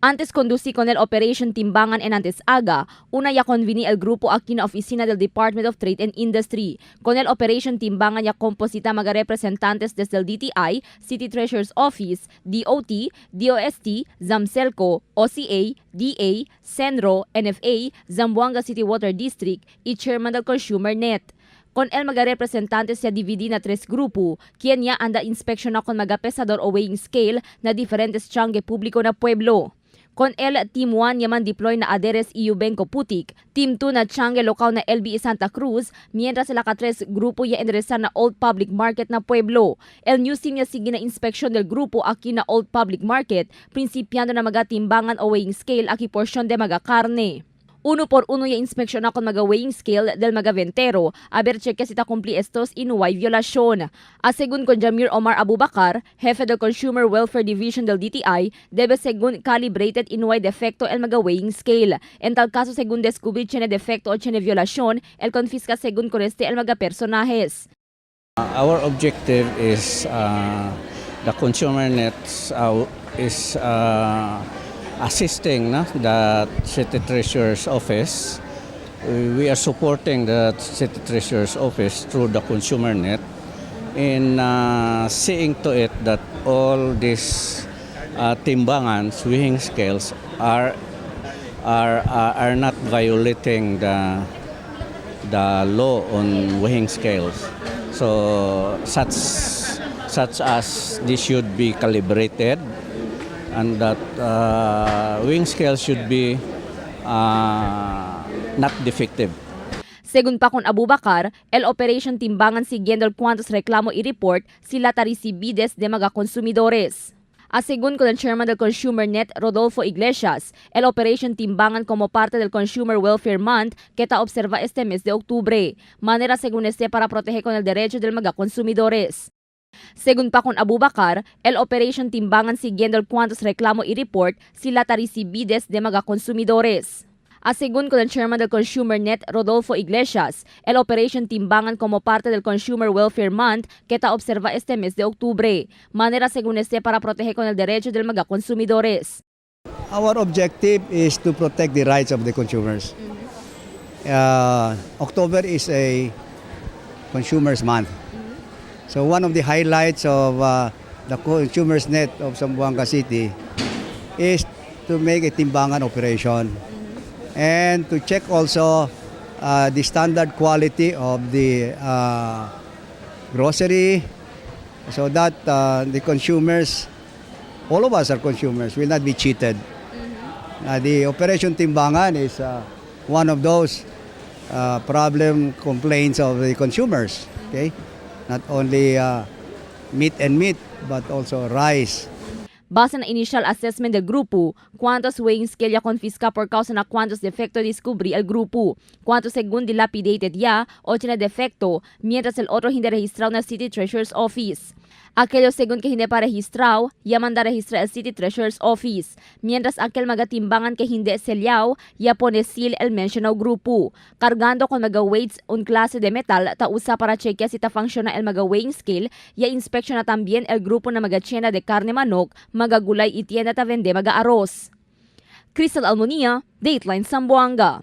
Antes conducí con el Operation Timbangan en antes aga, una ya convini el grupo aquí na oficina del Department of Trade and Industry. Con el Operation Timbangan ya composita mga representantes desde el DTI, City Treasurer's Office, DOT, DOST, Zamcelco, OCA, DA, CENRO, NFA, Zamboanga City Water District y Chairman del Consumer Net. Con el mga representantes ya dividi na tres grupo, quien ya anda inspeksyon na con mga pesador o weighing scale na diferentes tiangge publiko na pueblo. Con el Team 1 yaman deploy na Aderes EU Benko Putik, Team 2 na Tiangge Local na LBE Santa Cruz, mientras el tres grupo ya enderezar na Old Public Market na Pueblo. El News Team ya sige na inspeksyon del grupo aquí na Old Public Market, principiando na mga timbangan o weighing scale aki porsyon de mga karne. Uno por uno ya inspeksyon con mga weighing scale del mga ventero, a ver cheque si ta cumpli estos y no hay violación. A según con Jamir Omar Abubakar, jefe del Consumer Welfare Division del DTI, debe según calibrated y no hay defecto el mga weighing scale. En tal caso, según descubrir tiene defecto o tiene violación, el confisca según con este el mga personajes. Our objective is the consumer nets is assisting, no, the City Treasurer's Office. We are supporting the City Treasurer's Office through the consumer net in seeing to it that all these timbangans, weighing scales are not violating the law on weighing scales. So such as this should be calibrated and that weighing scales should be not defective. Según pa con Abubakar, el Operation Timbangan siguiendo el cuantos reclamo y report sila ta recibides de mga consumidores. A según con el chairman del Consumer Net, Rodolfo Iglesias, el Operation Timbangan como parte del Consumer Welfare Month que ta observa este mes de octubre, manera según este para proteger con el derecho del mga consumidores. Según pa con Abubakar, el Operation Timbangan siguiendo el cuantos reclamo y report sila ta recibides de mga consumidores. A según con el chairman del Consumer Net, Rodolfo Iglesias, el Operation Timbangan como parte del Consumer Welfare Month que ta observa este mes de octubre, manera según este para proteger con el derecho del mga consumidores. Our objective is to protect the rights of the consumers. October is a Consumers Month. So one of the highlights of the Consumers Net of Zamboanga City is to make a timbangan operation and to check also the standard quality of the grocery so that the consumers, all of us are consumers, will not be cheated. The Operation Timbangan is one of those problem complaints of the consumers. Okay, not only meat and meat, but also rice. Base na initial assessment del grupo, cuantos weighing scale ya confisca por causa na cuantos defecto descubrí el grupo, cuantos según dilapidated ya o tiene defecto, mientras el otro hindi registrado na City Treasurer's Office. Aquellos según que hindi pa registrado, ya manda registrar el City Treasurer's Office, mientras aquel magatimbangan que hindi selyaw, ya pone seal el mencionado grupo, cargando con mga weights un clase de metal ta usa para chequear si ta funciona el mga weighing scale, ya inspecciona también el grupo na mga tienda de carne manok, mga gulay y tienda ta vende mga arroz. Crystal Almonia, Dateline Zamboanga.